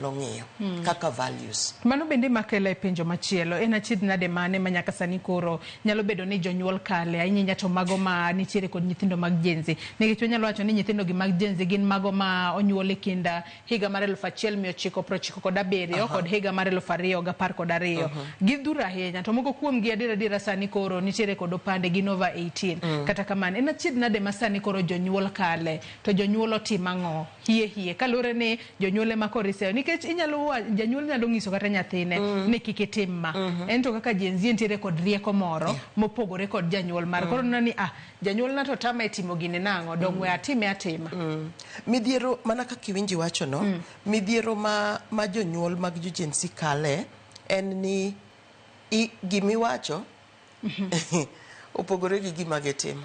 Ng'iyo kaka values. Mano bende makela e penjo machielo, en achiedh nade mane ma nyaka sani koro nyalo bedo ni jonyuol kale, ahinya ahinya to mago ma nitiere kod nyithindo mag Gen Z? Nikech wanyalo wacho ni nyithindo gi mag Gen Z gin mago ma onyuol e kind higa mar 1997 kod higa mar 2012. Gidhuro ahinya, to moko kuom gi adier adiera sani koro nitiere kod opande, gin over 18. Kata kamano, en achiedh nade ma sani koro jonyuol kale, to jonyuol otim ang'o hie hie kaluwore ni jonyuol ema koro iseyo? Nikech inyalo janyuol nyalo nyiso kata nyathine ni kik itim ma, en to kaka Gen Z nitiere kod rieko moro mopogore kod janyuol mare, koro neno ni ah, janyuol na to tama e timo gini nang'o, dong we atime atima. Midhiero mana kaka iwinji wacho no, midhiero ma jonyuol mag jo Gen Z kale en ni gimiwacho opogore gi gima gitimo.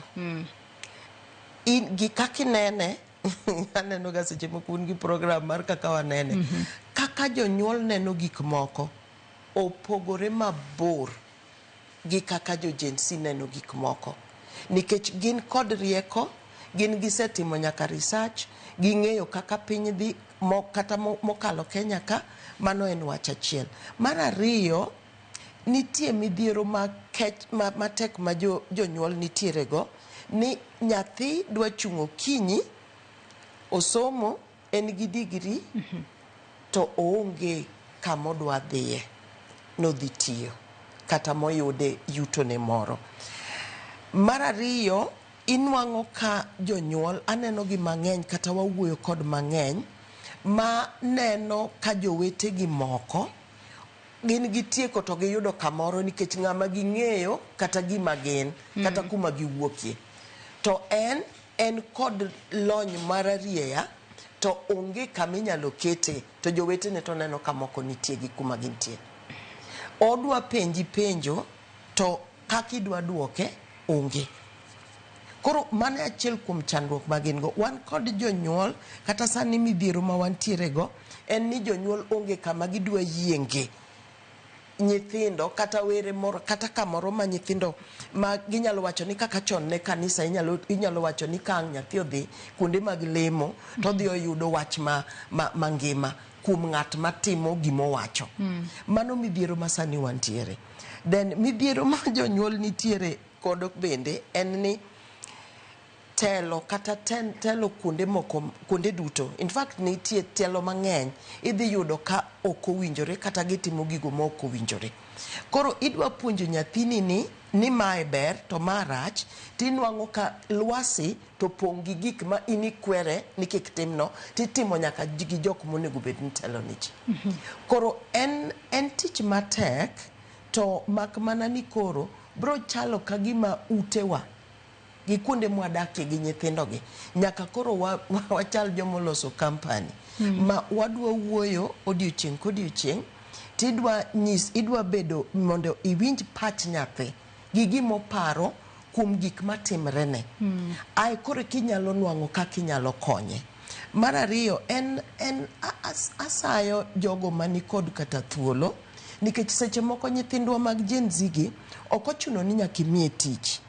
In gi kaka inene, aneno ga seche moko un gi program mar kaka wanene. Kaka jonyuol neno gik moko opogore mabor gi kaka jo Gen Z neno gik moko. Nikech gin kod rieko, gin gisetimo nyaka research, ging'eyo kaka piny dhi kata mokalo Kenya ka, mano en wach achiel. Mar ariyo, nitie midhiero matek ma jonyuol nitiere go ni nyathi dwa chung' okinyi, osomo, en gi degree, to oonge kamodwa dhiye nodhi tiyo kata moyude yutone moro. Mar ariyo, inwang'o ka jonyuol aneno gi mang'eny kata wawuoyo kod mang'eny ma neno ka jowetegi moko gin gitieko to giyudo kamoro nikech ng'ama ging'eyo kata gima gin kata kuma giwuokie, to en kod lony mararieya to onge kama inyalo kete, to jowetene to neno ka moko nitie gi kuma gintie. Odwa penji penjo to kaka idwa duoke onge. Koro mano e achiel kuom chandruok ma gin go. Wan kod jonyuol kata sani midhiero ma wantiere go en ni jonyuol onge kama gidwa yienge nyithindo kata were moro kata kamoro ma nyithindo ma ginyalo wacho ni kaka chon ne kanisa inyalo wacho ni ka ang' nyathi odhi kuonde mag lemo to odhi oyudo wach ma mangima kuom ng'at matimo gimowacho. Mano midhiero ma sani wantiere. Then midhiero ma jonyuol nitiere kodo bende en ni telo kata telo kuonde moko, kuonde duto, in fact nitie telo mang'eny idhi yudo ka ok owinjore kata gitimo gigo ma ok owinjore. Koro idwa puonjo nyathini ni mae ber to ma rach, tinwang'o ka lwasi to pong' gi gik ma in ikwere ni kik timno, titimo nyaka gi jok monego bed ni telo ni ji. Koro en tich matek, to mak mana ni koro bro chalo ka gima utewa gi kuonde mwadakie gi nyithindogi nyaka koro wachal jomoloso company ma wadwa wuoyo odiochieng' kodiochieng', tidwa nyis idwa bedo mondo iwinj pach nyathi gi gimoparo kuom gik matimrene. Ae koro kinyalo nwang'o kaka inyalo konye. Mar ariyo, en asayo jogo manikod kata thuolo, nikech seche moko nyithindwa mag Gen Z gi ok ochuno ni nyaka imiye tich.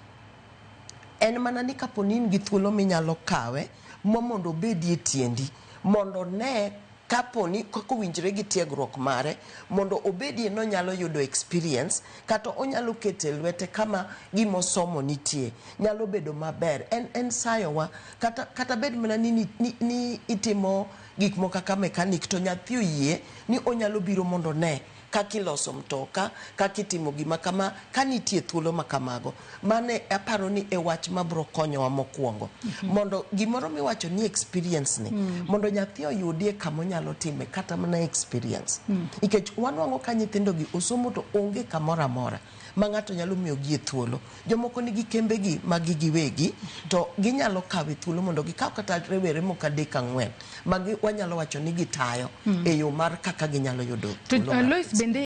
En mana ni kapo ni in gi thuolo minyalo kawe ma mondo obedie tiendi, mondo one kapo ni kaka owinjore gi tiegruok mare, mondo obedie nonyalo yudo experience kata onyalo keto e lwete kama gimosomo nitie nyalo bedo maber. En sayowa kata bed mana ni itimo gik moko kaka mechanic, to nyathi oyie ni onyalo biro mondo one kaka iloso mtoka, kaka itimo gima kama, ka nitie thuolo ma kamago. Mane aparo ni e wach mabro konyowa mokwongo. Mondo gimoro miwacho ni experience ni, mondo nyathi oyudie kama onyalo time kata mana experience. Nikech wanwang'o ka nyithindo gi osomo to onge kamoro amora ma ng'ato nyalo miyogie thuolo. Jomoko nigi kembegi mag gi giwegi, to ginyalo kawe thuolo mondo gikaw kata rowere moko adek ang'wen ma wanyalo wacho ni gitayo e yo mar kaka ginyalo yudo To thuolo mar Lois bende